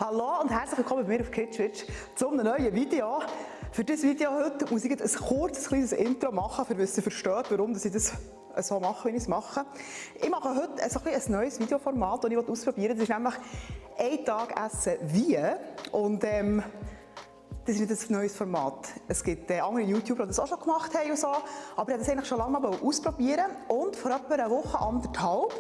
Hallo und herzlich willkommen bei mir auf KidSwitch zu einem neuen Video. Für dieses Video heute muss ich ein kurzes kleines Intro machen, damit ihr versteht, warum ich das so mache, wie ich es mache. Ich mache heute ein neues Videoformat, das ich ausprobieren will. Das ist nämlich «Ein Tag essen wie». Und das ist nicht ein neues Format. Es gibt andere YouTuber, die das auch schon gemacht haben und so. Aber ich wollte das eigentlich schon lange mal ausprobieren. Und vor etwa einer Woche, anderthalb,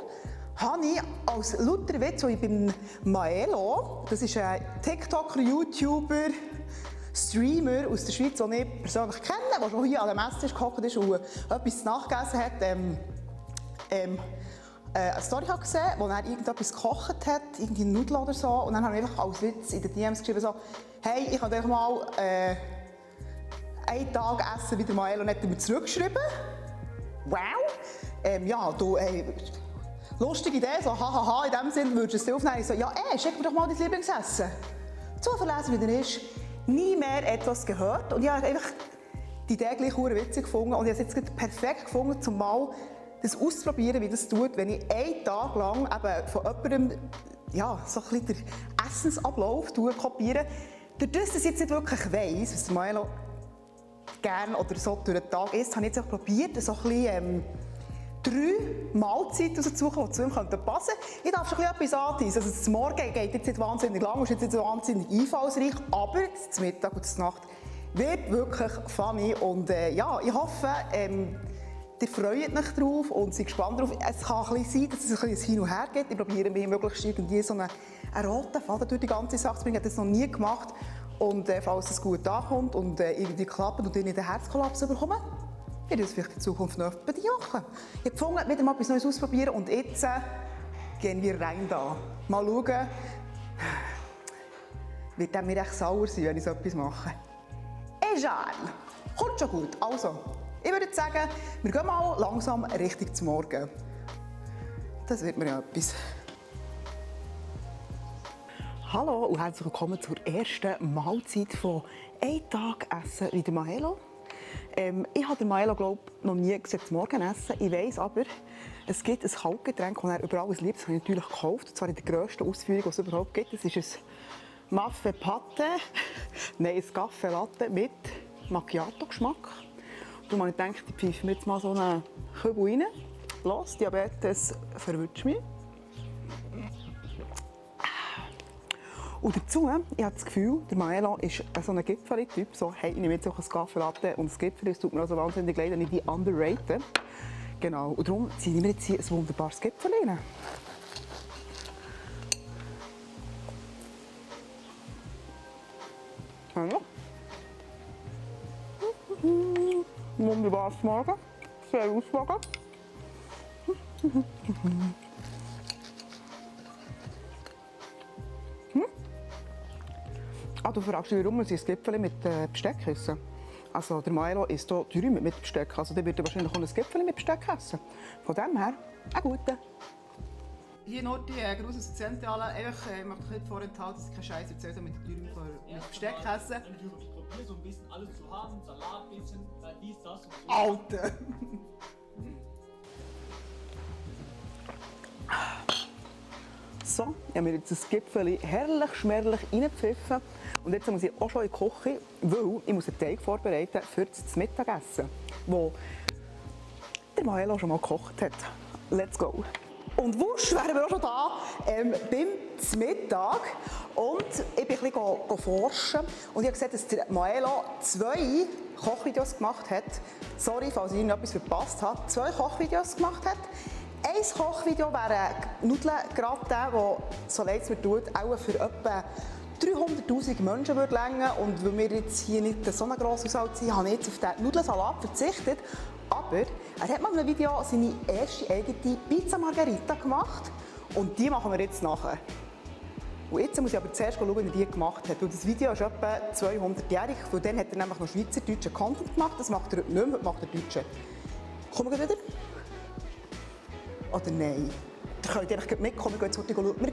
habe ich als lauter Witz, wo ich beim Maelo, das ist ein TikToker, YouTuber, Streamer aus der Schweiz, den ich persönlich kenne, der schon hier an der Messe gehockt ist und etwas nachgegessen hat, eine Story habe gesehen, wo er irgendetwas gekocht hat, irgendwie Nudeln oder so. Und dann habe ich einfach als Witz in den DMs geschrieben, so, hey, ich kann euch mal einen Tag essen wie der Maelo, und hat er mir zurückgeschrieben. Wow! Lustige Idee, so hahaha, in dem Sinne würdest du es dir aufnehmen. Ich so, ja schick mir doch mal dein Lieblingsessen. Zuverlässig wie er ist, nie mehr etwas gehört. Und ich habe einfach die Idee gleich witzig gefunden und ich habe es jetzt perfekt gefunden, um mal das auszuprobieren, wie das tut, wenn ich einen Tag lang eben von jemandem so ein bisschen den Essensablauf kopiere. Dadurch, dass ich jetzt nicht wirklich weiss, was der Maelo gerne oder so durch den Tag isst, habe ich jetzt auch probiert, so ein bisschen 3 Mahlzeiten rauszusuchen, die zu ihm passen könnten. Ich darf schon etwas anteisen. Also das Morgen geht jetzt nicht wahnsinnig lang, ist jetzt nicht wahnsinnig einfallsreich, aber das Mittag und das Nacht wird wirklich funny. Und ich hoffe, ihr freut euch drauf und seid gespannt drauf. Es kann ein bisschen sein, dass es ein bisschen hin und her geht. Ich probiere mir möglichst irgendwie so einen roten Faden durch die ganze Sache zu bringen. Ich habe das noch nie gemacht. Und falls es gut ankommt und irgendwie klappt und ich nicht den Herzkollaps bekomme, werde ich das vielleicht in Zukunft noch bei dir machen. Ich habe gefunden, wieder mal etwas Neues ausprobieren und jetzt gehen wir rein da. Mal schauen, wird er mir echt sauer sein, wenn ich so etwas mache. Egal, kommt schon gut. Also, ich würde sagen, wir gehen mal langsam Richtung zum Morgen. Das wird mir ja etwas. Hallo und herzlich willkommen zur ersten Mahlzeit von «Ein Tag essen wie der Maelo». Ich habe den Maelo, glaube ich, noch nie gesehen zum Morgenessen. Ich weiss aber, es gibt ein Kaltgetränk, das er über alles liebt. Das habe ich natürlich gekauft, und zwar in der grössten Ausführung, die es überhaupt gibt. Das ist ein Maffe Patte, nein, ein Café Latte mit Macchiato-Geschmack. Und man denkt, ich pfeife mir jetzt mal so einen Kübel rein. Los, Diabetes verwünscht mich. Und dazu, ich habe das Gefühl, der Maelo ist so ein Gipfeli-Typ. So, hey, ich nehme jetzt auch ein Kaffee Latte und ein Gipfeli. Es tut mir also wahnsinnig leid, wenn ich die underrate. Genau, und darum ziehe ich mir jetzt hier ein wunderbares Gipfeli rein. Hallo. Wunderbares Morgen. Sehr ausgewogen. Du fragst dich, warum ich ein Gipfeli mit Besteck essen. Also der Maelo isst hier Dürüm mit Besteck, also der wird wahrscheinlich auch ein Gipfeli mit Besteck essen. Von dem her, ein guter. Hier noch die große Zentrale, einfach, ich möchte nicht vorenthalten, dass ich keinen Scheiß erzähle, mit Dürüm mit Besteck essen. Ich probiere so ein bisschen alles zu haben, Salat, bisschen, dies, das und so. Alter! So, ich habe mir jetzt das Gipfeli herrlich schmerlich reingepfiffen. Und jetzt muss ich auch schon in die Küche, weil ich muss einen Teig vorbereiten für das Mittagessen, wo der Maelo schon mal gekocht hat. Let's go! Und wusch, wären wir auch schon da beim Mittag. Und ich bin ein bisschen forschen und ich habe gesehen, dass der Maelo 2 Kochvideos gemacht hat. Sorry, falls ich irgendetwas verpasst habe. 2 Kochvideos gemacht hat. Ein Kochvideo wäre Nudelgratin, das, so leid es mir tut, auch für etwa 300'000 Menschen reichen würde. Und weil wir jetzt hier nicht so ein grosser Haushalt sind, habe ich jetzt auf den Nudelsalat verzichtet. Aber er hat mal in einem Video seine erste eigene Pizza Margherita gemacht. Und die machen wir jetzt nachher. Und jetzt muss ich aber zuerst schauen, wie er die gemacht hat. Und das Video ist etwa 200-jährig. Von dann hat er nämlich noch schweizerdeutschen Content gemacht. Das macht er heute nicht mehr, heute macht er deutschen. Kommen wir wieder? Oder nein? Ihr könnt eigentlich mitkommen, wir gehen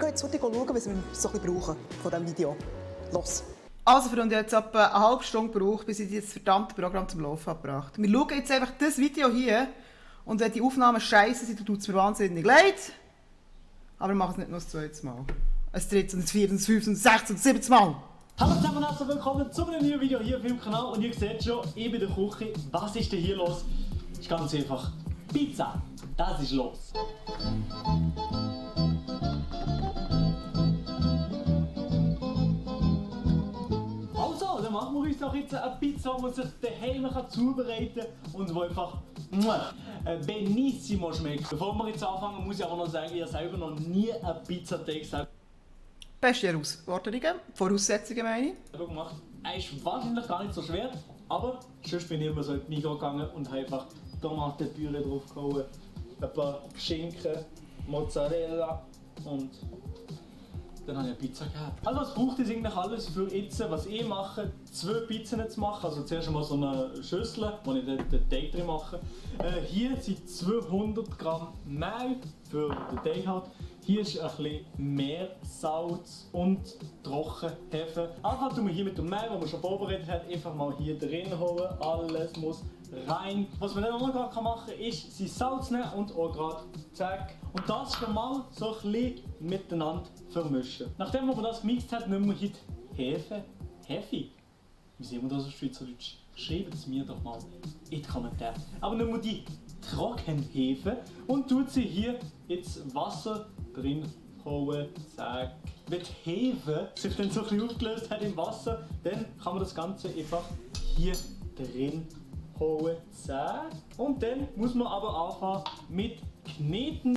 jetzt heute schauen, was wir so ein bisschen brauchen von diesem Video. Los! Also Freunde, ich habe jetzt etwa eine halbe Stunde gebraucht, bis ich das verdammte Programm zum Laufen habe gebracht. Wir schauen jetzt einfach das Video hier und wenn die Aufnahmen scheiße sind, dann tut es mir wahnsinnig leid. Aber wir machen es nicht noch das 2. Mal. ein drittes und ein viertes und ein fünftes und ein sechstes und ein siebtes Mal. Hallo zusammen und herzlich willkommen zu einem neuen Video hier auf meinem Kanal. Und ihr seht schon, ich bin in der Küche. Was ist denn hier los? Ist ganz einfach. Pizza. Das ist los. Also, dann machen wir uns doch jetzt eine Pizza, die man sich daheim zubereiten kann und die einfach benissimo schmeckt. Bevor wir jetzt anfangen, muss ich aber noch sagen, ich habe selber noch nie einen Pizzateig Beste Herausforderungen, Voraussetzungen meine ich. gemacht. Er ist wahrscheinlich gar nicht so schwer, aber sonst bin ich immer so in die Migros gegangen und habe einfach Tomatenpüree draufgehauen, ein paar Schinken, Mozzarella und dann habe ich eine Pizza gehabt. Also was braucht es eigentlich alles für jetzt, was ich mache, 2 Pizzen zu machen. Also zuerst einmal so eine Schüssel, wo ich den Teig drin mache. Hier sind 200 Gramm Mehl für den Teig halt. Hier ist ein bisschen mehr Salz und Trockenhefe. Einfach tun wir hier mit dem Mehl, das wir schon vorbereitet haben, einfach mal hier drin holen. Alles muss rein. Was man dann auch noch machen kann, ist sein Salz nehmen und auch gerade zack. Und das schon mal so ein bisschen miteinander vermischen. Nachdem wir das gemixt haben, nehmen wir hier die Hefe. Hefe? Wie sehen wir das auf Schweizerdeutsch? Schreibt es mir doch mal in die Kommentare. Aber nehmen wir die Trockenhefe und tut sie hier ins Wasser drin hauen, zack. Wenn die Hefe sich dann so ein bisschen aufgelöst hat im Wasser, dann kann man das Ganze einfach hier drin hauen, zack. Und dann muss man aber anfangen mit Kneten.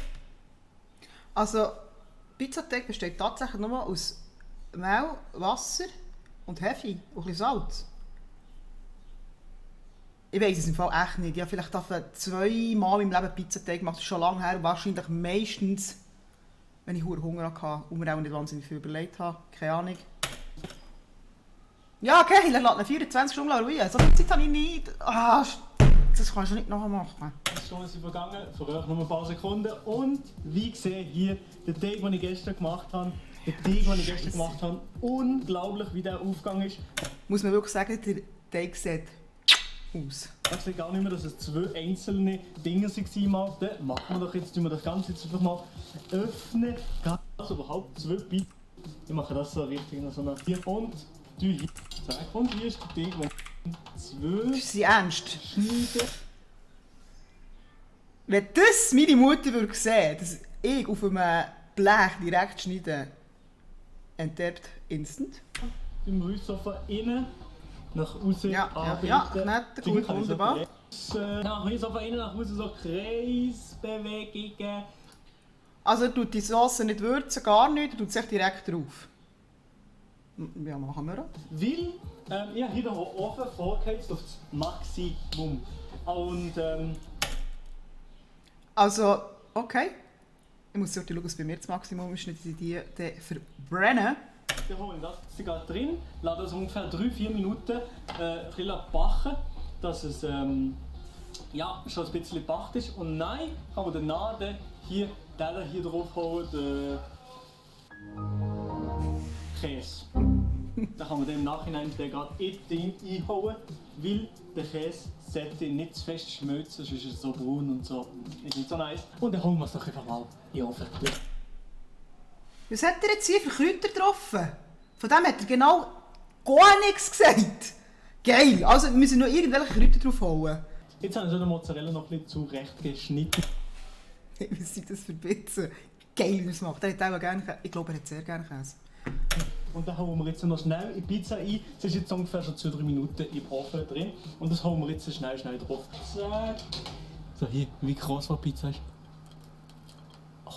Also, Pizzateig besteht tatsächlich nur aus Mehl, Wasser und Hefe und ein bisschen Salz. Ich weiss es im Fall echt nicht. Ich habe vielleicht 2 Mal im Leben Pizzateig gemacht, das ist schon lange her. Und wahrscheinlich meistens, wenn ich Hunger hatte und mir auch nicht wahnsinnig viel überlegt habe. Keine Ahnung. Ja, okay, ich lasse ihn 24 Stunden ruhen. So viel Zeit habe ich nicht. Das kannst du nicht nachher machen. Die Stunden sind vergangen, für euch noch ein paar Sekunden. Und wie gesehen hier, der Teig, den ich gestern gemacht habe. Unglaublich, wie der aufgegangen ist. Muss man wirklich sagen, der Teig sieht aus. Ich sehe gar nicht mehr, dass es 2 einzelne Dinge waren mal. Dann machen wir doch jetzt, tun wir das Ganze jetzt einfach mal öffnen. Also überhaupt 2 Bits. Ich mache das so richtig in so einer 4 und hier. Und hier ist der Teig, wo 2 Ist sie ernst? Schneiden. Wenn das meine Mutter würde sehen, dass ich auf einem Blech direkt schneide, entdeckt instant. Im Rüssofa innen, nach außen Ja, nett, gut, wunderbar. Nach Rüssofa innen, nach außen so Kreisbewegungen. Also er tut die Sauce nicht würzen, gar nicht, er tut sich direkt drauf. Ja, machen wir das. Weil ich habe hier den Ofen vorgeheizt auf das Maximum. Und Also, okay. Ich muss schauen, ob es bei mir das Maximum ist, nicht die verbrennen. dann hole ich das jetzt gerade drin, lasse das ungefähr 3-4 Minuten ein bisschen backen, dass es ja, schon ein bisschen gebacken ist. Und dann kann man danach hier drauf holen, den Käse. Dann kann man den im Nachhinein gerade in den einholen, weil der Käse sollte nicht zu fest schmelzen, sonst ist es so braun und so. Ist nicht so nice. Und dann holen wir es doch einfach mal in den Ofen. Was hat er jetzt hier für Kräuter getroffen? Von dem hat er genau gar nichts gesagt. Geil, also wir müssen noch irgendwelche Kräuter drauf holen. Jetzt haben wir den Mozzarella noch ein bisschen zurecht geschnitten. Was sind das für Pizzen? Geil, wie er es macht. Er hat auch gerne, ich glaube, er hat sehr gerne Käse. Und dann hauen wir jetzt noch schnell in die Pizza ein. Es ist jetzt ungefähr schon 2-3 Minuten im Ofen drin. Und das hauen wir jetzt schnell drauf. So, hier, wie groß die Pizza ist. Oh.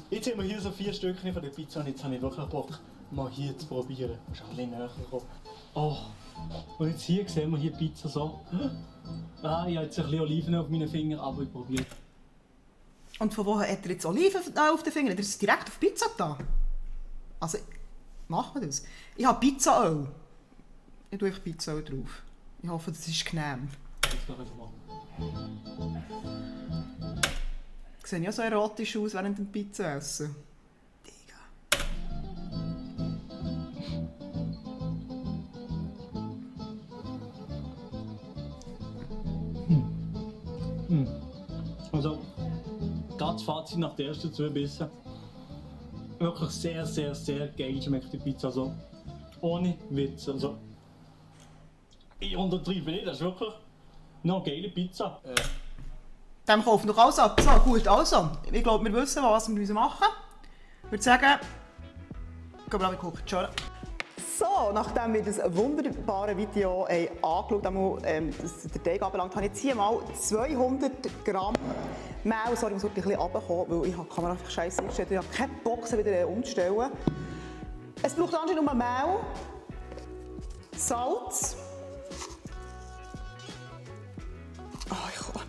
Jetzt haben wir hier so 4 Stückchen von der Pizza und jetzt habe ich wirklich Bock, mal hier zu probieren. Muss ein bisschen näher kommen. Oh. Und jetzt hier sehen wir hier die Pizza so. Ah, ich habe jetzt ein bisschen Oliven auf meinen Fingern, aber ich probiere. Und von woher hat er jetzt Oliven auf den Fingern? Hat er es direkt auf Pizza da? Also, machen wir das? Ich habe Pizzaöl. Ich tue einfach Pizzaöl drauf. Ich hoffe, das ist genehm. Jetzt doch einfach mal. Sehe ja so erotisch aus während dem Pizza essen. Digga. Also, ganz Fazit nach den ersten 2 Bissen. wirklich sehr, sehr, sehr geil schmeckt die Pizza. Also, ohne Witz. Also, ich untertreibe nicht, das ist wirklich noch eine geile Pizza. Dem kaufen doch alles ab. So, gut, also. Ich glaube, wir wissen, was wir machen müssen. Ich würde sagen, gehen wir an die Küche. So, nachdem wir das wunderbare Video angeschaut haben, das den Teig anbelangt, habe ich jetzt hier mal 200 Gramm Mehl. Sorry, ich muss ein bisschen runterkommen, weil ich die Kamera einfach scheiße eingestellt habe. Ich habe keine Bock, sie wieder umzustellen. Es braucht anscheinend nur Mehl, Salz.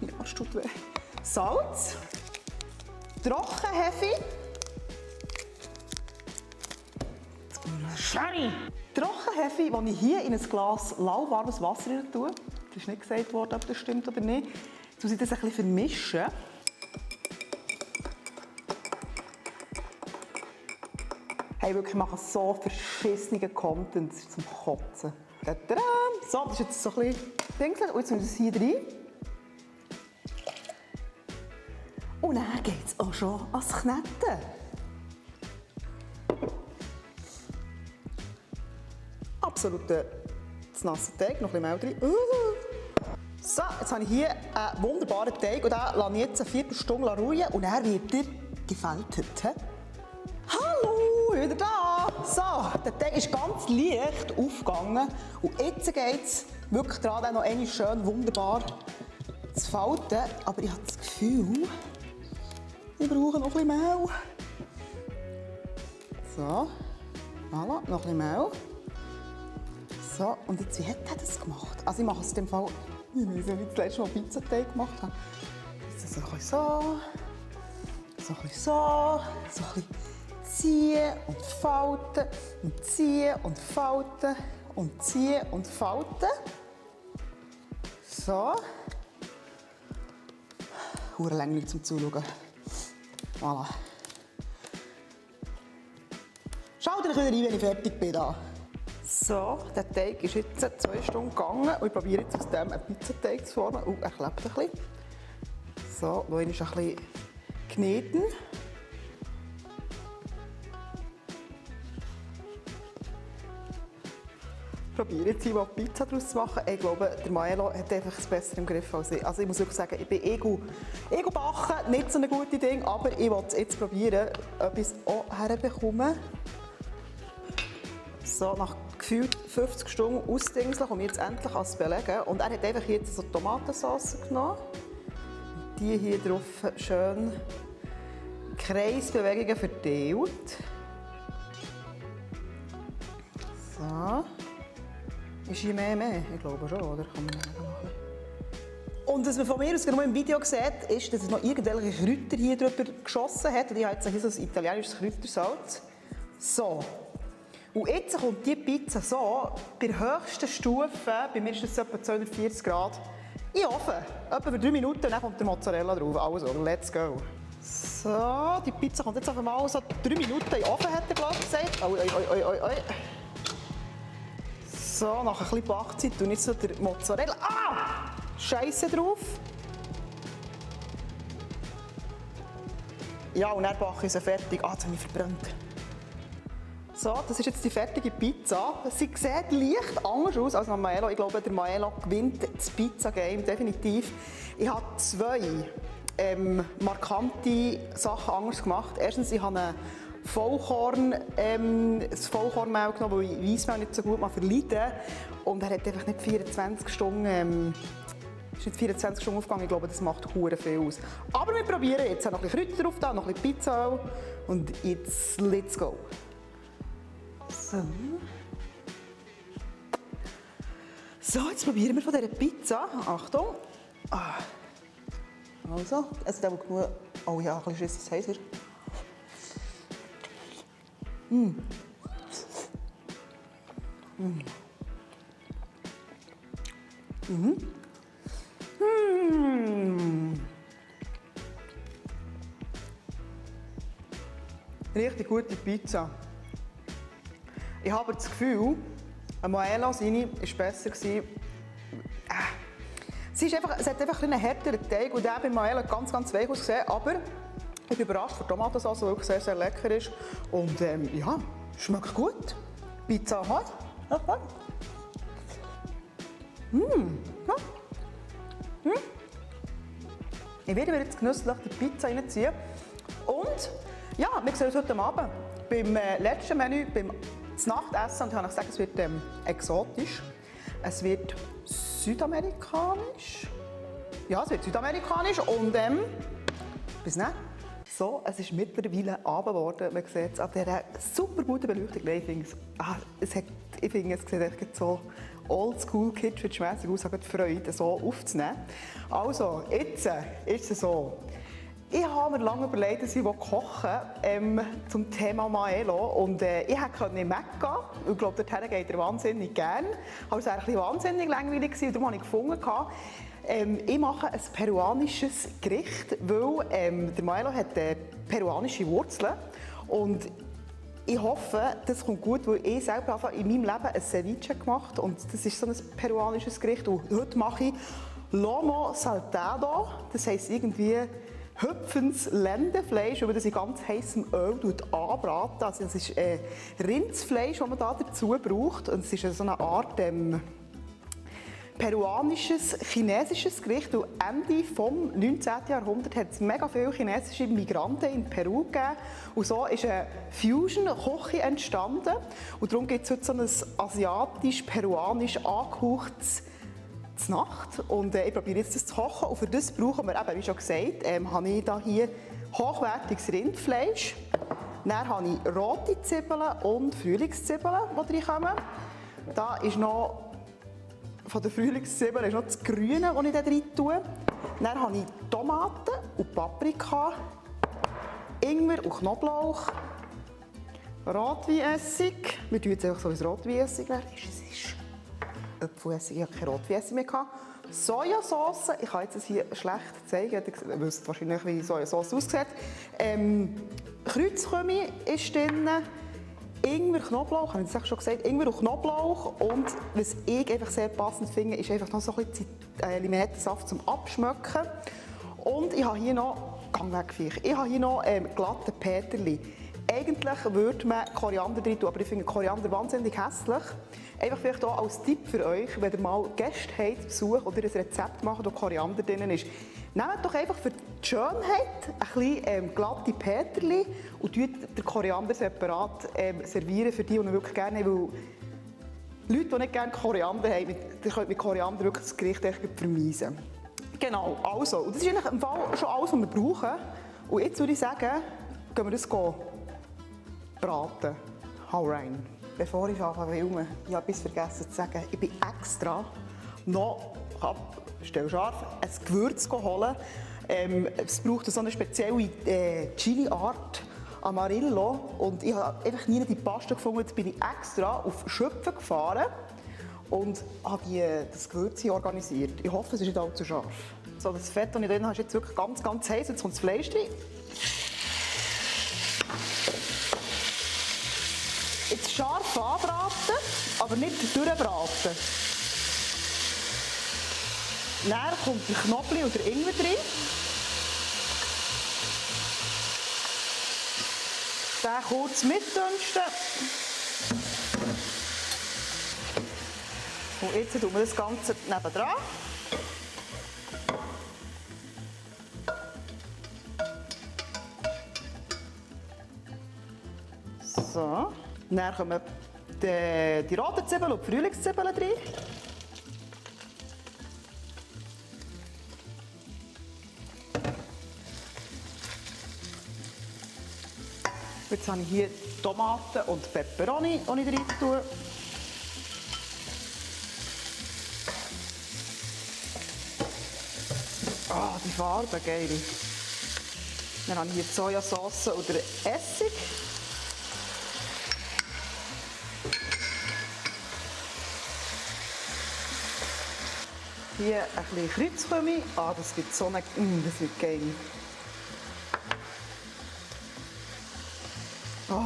Mein Arsch tut weh. Salz, Trockenhefe, Sherry. Trockenhefe, die ich hier in ein Glas lauwarmes Wasser tue. Es ist nicht gesagt worden, ob das stimmt oder nicht. Jetzt muss ich das ein bisschen vermischen. Hey, wirklich, ich mache so verschissene Content zum Kotzen. So, das ist jetzt so ein bisschen Dings. Und jetzt muss ich es hier rein. Und dann geht es auch schon ans Kneten. Absoluter nasser Teig, noch ein bisschen Mehl drin. So, jetzt habe ich hier einen wunderbaren Teig und den lasse ich jetzt eine Viertelstunde ruhen und dann wird er gefaltet. Hallo, wieder da! So, der Teig ist ganz leicht aufgegangen und jetzt geht es wirklich daran, den noch einmal schön wunderbar zu falten. Aber ich habe das Gefühl, ich brauche noch ein bisschen Mehl. So, voilà, noch ein bisschen Mehl. So, und jetzt, wie hat er das gemacht? Also ich mache es in dem Fall, ich weiß nicht, wie ich das letzte Mal Pizzateig gemacht habe. Jetzt so ein bisschen so, so ein bisschen so, so ein bisschen ziehen und falten und ziehen und falten und ziehen und falten. So. Hure langweilig zum Zuschauen. Voilà. Schaut euch wieder rein, wenn ich fertig bin. Da. So, der Teig ist jetzt 2 Stunden gegangen und ich probiere jetzt aus dem einen Pizzateig zu formen. Er klebt ein bisschen. So, noch einmal ein bisschen kneten. Ich probiere jetzt mal Pizza daraus zu machen. Ich glaube, der Maelo hat einfach es besser im Griff als ich. Also ich muss wirklich sagen, ich bin backen, nicht so ein gutes Ding, aber ich will es jetzt probieren, ob ich es auch herbekomme. So, nach gefühlt 50 Stunden ausdingseln, komme ich jetzt endlich ans Belegen. Und er hat einfach jetzt so Tomatensauce genommen. Die hier drauf schön Kreisbewegungen verteilt. So. Ist hier mehr? Ich glaube schon, oder? Kann man machen. Und was man von mir aus nur im Video sieht, ist, dass er noch irgendwelche Kräuter hier drüber geschossen hat. Und ich habe jetzt hier so ein italienisches Kräutersalz. So. Und jetzt kommt die Pizza so, bei der höchsten Stufe, bei mir ist es etwa 240 Grad, in den Ofen. Etwa für 3 Minuten und dann kommt der Mozzarella drauf. Also, let's go. So, die Pizza kommt jetzt auf einmal so 3 Minuten in den Ofen, hat er gesagt. Oi. So, nach ein bisschen Backzeit tue ich jetzt so den Mozzarella. Scheisse drauf. Ja, und dann backe ich sie fertig. Jetzt habe ich verbrannt. So, das ist jetzt die fertige Pizza. Sie sieht leicht anders aus als Maelo. Ich glaube, der Maelo gewinnt das Pizza-Game definitiv. Ich habe 2 markante Sachen anders gemacht. Erstens, ich habe das Vollkornmehl genommen, weil ich Weissmehl nicht so gut verleiden. Und er hat einfach nicht 24 Stunden, ist nicht 24 Stunden aufgegangen. Ich glaube, das macht hure viel aus. Aber wir probieren jetzt. Ich habe noch ein bisschen Kräuter drauf, da, noch ein bisschen Pizzaöl. Und jetzt, let's go. So, jetzt probieren wir von dieser Pizza. Achtung. Also der, der genug... Oh ja, ein bisschen Schiss, das heiß ist. Richtig gute Pizza. Ich habe das Gefühl, eine Maelo seine war besser. Es hat einfach einen härteren Teig und der bei Maelo ganz weich ausgesehen, aber Ich bin überrascht von der Tomatensauce, die wirklich sehr, sehr lecker ist. Und ja, schmeckt gut. Pizza Hut. Ja, fein. Ja. Ich werde mir jetzt genüsslich die Pizza reinziehen. Und ja, wir sehen uns heute Abend beim letzten Menü, beim Nachtessen. Und ich kann euch sagen, es wird exotisch. Es wird südamerikanisch. Ja, es wird südamerikanisch und bis dann. So, es ist mittlerweile Abend geworden. Man sieht es an dieser super guten Beleuchtung. Ich finde, es sieht echt so oldschool kitschmässig aus. Ich habe die Freude, so aufzunehmen. Also, jetzt ist es so. Ich habe mir lange überlegt, dass ich kochen zum Thema Maelo. Und ich konnte nicht weggehen. Ich glaube, dorthin geht er wahnsinnig gerne. Aber es war ein bisschen wahnsinnig langweilig und darum habe ich gefunden, ich mache ein peruanisches Gericht, weil der Maelo hat peruanische Wurzeln. Und ich hoffe, das kommt gut, weil ich selber habe in meinem Leben ein Ceviche gemacht und das ist so ein peruanisches Gericht. Und heute mache ich Lomo Saltado, das heisst irgendwie hüpfendes Lendenfleisch, über das in ganz heißem Öl anbraten. Also das ist Rindsfleisch, das man da dazu braucht. Und es ist so eine Art peruanisches, chinesisches Gericht. Und Ende des 19. Jahrhunderts hat es mega viele chinesische Migranten in Peru gegeben. Und so ist eine Fusion-Küche entstanden. Und darum gibt es heute so ein asiatisch-peruanisch angehauchtes Nacht. Und ich probiere jetzt das zu kochen. Und für das brauchen wir, eben, wie schon gesagt, habe ich hier hochwertiges Rindfleisch. Dann habe ich rote Zwiebeln und Frühlingszwiebeln, die reinkommen. Da ist noch von der Frühlingszwiebeln ist noch das Grüne, das ich da rein tue. Dann habe ich Tomaten und Paprika, Ingwer und Knoblauch, Rotweinessig. Wir tun jetzt einfach so ein Rotweinessig. Es ist Apfelessig, ich habe keine Rotweinessig mehr gehabt. Sojasauce, ich kann jetzt das hier schlecht zeigen, ihr wisst wahrscheinlich, wie Sojasauce aussieht. Kreuzkümmel ist drin. Ingwer, Knoblauch, habe ich das schon gesagt, Ingwer und Knoblauch. Und was ich einfach sehr passend finde, ist einfach noch so ein bisschen Limettensaft zum Abschmecken. Und ich habe hier noch, ich habe hier noch glatte Peterli. Eigentlich würde man Koriander drin tun, aber ich finde Koriander wahnsinnig hässlich. Einfach vielleicht auch als Tipp für euch, wenn ihr mal Gäste habt, Besuch oder ein Rezept macht, wo Koriander drin ist. Nehmt doch einfach für die Schönheit ein bisschen glatte Peterli und serviert den Koriander separat servieren für die wirklich gerne haben. Weil Leute, die nicht gerne Koriander haben, die können mit Koriander wirklich das Gericht vermeisen. Genau, also, und das ist eigentlich im Fall schon alles, was wir brauchen. Und jetzt würde ich sagen, gehen wir das braten. Hau rein. Bevor ich anfange, ich habe etwas vergessen zu sagen. Ich bin extra noch, stell scharf, ein Gewürz holen. Es braucht so eine spezielle Chili-Art Amarillo. Und ich habe einfach nie die Paste gefunden. Jetzt bin ich extra auf Schöpfen gefahren und habe das Gewürz hier organisiert. Ich hoffe, es ist nicht allzu scharf. So, das Fett, das ich drin habe, ist jetzt wirklich ganz, ganz heiß. Jetzt kommt das Fleisch rein. Jetzt scharf anbraten, aber nicht durchbraten. Dann kommt der Knoblauch und der Ingwer drin. Den kurz mitdünsten. Und jetzt tun wir das Ganze nebendran. So. Dann kommen die roten Zwiebeln und die Frühlingszwiebeln rein. Jetzt habe ich hier Tomaten und Peperoni, die ich rein tue. Ah, die Farbe, geil. Dann habe ich hier die Sojasauce oder Essig. Hier ein bisschen Kreuzkümmel. Ah, das gibt so eine... das wird geil. Oh.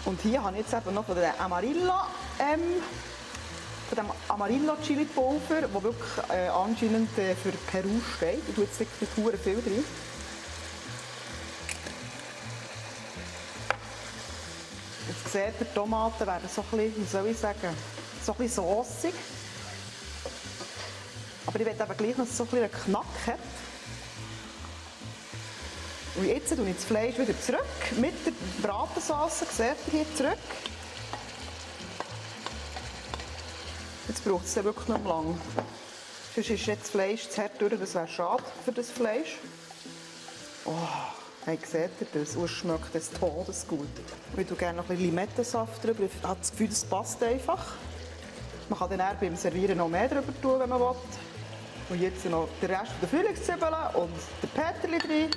Und hier habe ich jetzt eben noch von dem Amarillo Chili Pulver, das wirklich anscheinend für Peru steht. Ich tue jetzt wirklich nicht viel drin. seht, die Tomaten werden so ein bisschen, wie soll ich sagen, so ein bisschen saucig. Aber ich will eben gleich noch so ein bisschen einen Knack haben. Und jetzt tue ich das Fleisch wieder zurück mit der Bratensauce, seht ihr hier zurück. Jetzt braucht es wirklich noch lang. Sonst ist jetzt das Fleisch zu hart durch, das wäre schade für das Fleisch. Oh, hey, seht ihr das? Und es schmeckt das todesgut. Ich tue gerne noch ein bisschen Limettensaft drüber. Ich habe das Gefühl, das passt einfach. Man kann dann beim Servieren noch mehr drüber tun, wenn man will. Und jetzt noch den Rest der Frühlingszwiebeln und den Peterli drin.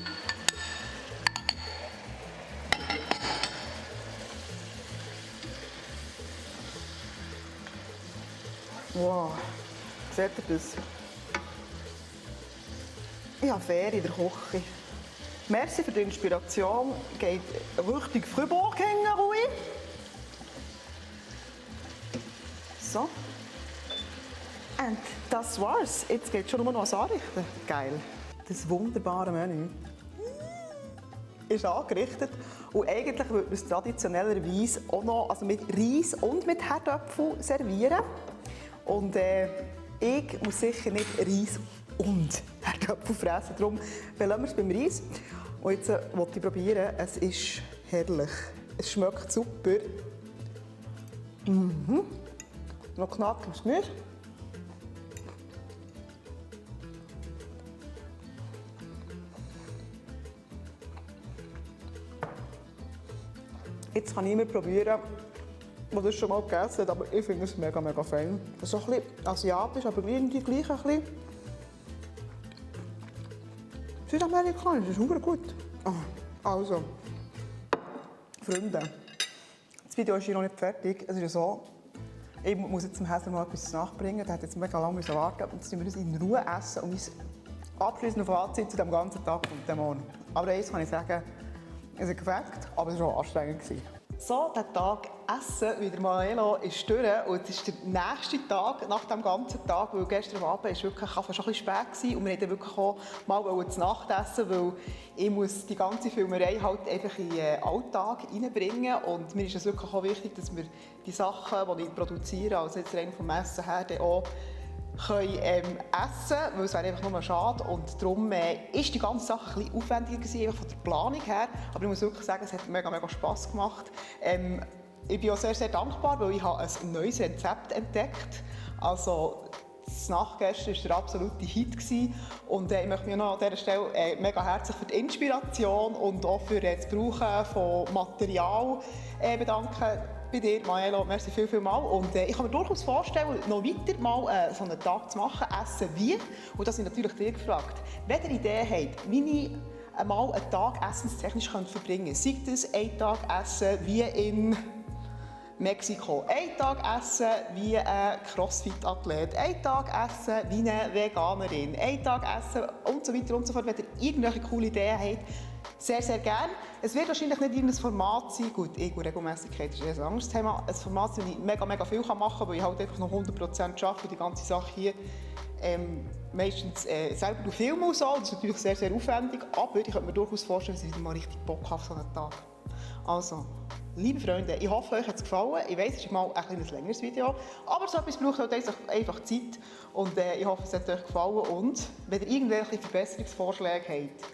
Wow, seht ihr das? Ich habe Ferien in der Küche. Merci für die Inspiration. Geht richtig Frühburg hängen, Rui. So. Und das war's. Jetzt geht es schon nur noch ans Anrichten. Geil. Das wunderbare Menü ist angerichtet. Und eigentlich würde man es traditionellerweise auch noch mit Reis und mit Herdöpfel servieren. Und ich muss sicher nicht Reis und Herdöpfel fressen. Darum belassen wir es beim Reis. Und jetzt wollte ich probieren. Es ist herrlich. Es schmeckt super. Noch knackiges Gemüse. Jetzt kann niemand probieren, der das schon mal gegessen hat, aber ich finde es mega, mega fein. Das ist auch ein bisschen asiatisch, aber irgendwie gleich ein bisschen südamerikanisch. Das ist super gut. Also, Freunde, das Video ist hier noch nicht fertig. Es ist ja so, ich muss jetzt dem Häsler mal etwas nachbringen. Der hat jetzt mega lange warten. Und jetzt müssen wir das in Ruhe essen. Und mein abschließendes Fazit zu diesem ganzen Tag kommt dann morgen. Aber eins kann ich sagen, es ist perfekt, aber es war auch anstrengend. So, der Tag Essen wie der Maelo ist durch und es ist der nächste Tag nach dem ganzen Tag, weil gestern Abend war wirklich schon ein bisschen spät und wir wollten wirklich auch mal zu Nacht essen, weil ich muss die ganze Filmerei halt einfach in den Alltag reinbringen und mir ist es wirklich auch wichtig, dass wir die Sachen, die ich produziere, also jetzt rein vom Essen her, dann auch können essen, weil es wäre einfach nur schade. Und darum ist die ganze Sache ein bisschen aufwendiger gewesen, von der Planung her. Aber ich muss wirklich sagen, es hat mega, mega Spass gemacht. Ich bin auch sehr, sehr dankbar, weil ich habe ein neues Rezept entdeckt. Also das Nachtgestern war der absolute Hit gewesen. Und ich möchte mich noch an dieser Stelle mega herzlich für die Inspiration und auch für das Brauchen von Material bedanken. Bei dir, Maelo, merci viel mal. Und ich kann mir durchaus vorstellen, noch weiter mal so einen Tag zu machen, essen wie. Und das habe ich natürlich dir gefragt. Wenn ihr Ideen habt, wie ich mal einen Tag essenstechnisch verbringen könnte, sei das ein Tag essen wie in Mexiko, ein Tag essen wie ein Crossfit-Athlet, ein Tag essen wie eine Veganerin, ein Tag essen und so weiter und so fort. Wenn ihr irgendwelche coole Ideen habt, sehr, sehr gerne. Es wird wahrscheinlich nicht irgendein Format sein, gut, Regelmäßigkeit ist ein anderes Thema, ein Format, das ich mega, mega viel machen kann, weil ich halt einfach noch 100% arbeite und die ganze Sache hier meistens selber filmen und so. Das ist natürlich sehr, sehr aufwendig, aber ich könnte mir durchaus vorstellen, dass ich mal richtig Bock habe auf so einen Tag. Also, liebe Freunde, ich hoffe, euch hat es gefallen. Ich weiss, es ist mal ein längeres Video, aber so etwas braucht halt einfach Zeit und ich hoffe, es hat euch gefallen und wenn ihr irgendwelche Verbesserungsvorschläge habt,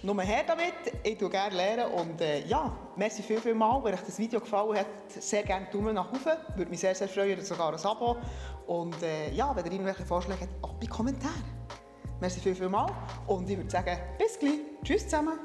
nur her damit, ich tue gerne lernen und ja, merci viel mal. Wenn euch das Video gefallen hat, sehr gerne Daumen nach oben. Würde mich sehr, sehr freuen, oder sogar ein Abo. Und ja, wenn ihr irgendwelche Vorschläge habt, auch bei Kommentaren. Merci viel mal und ich würde sagen, bis gleich. Tschüss zusammen.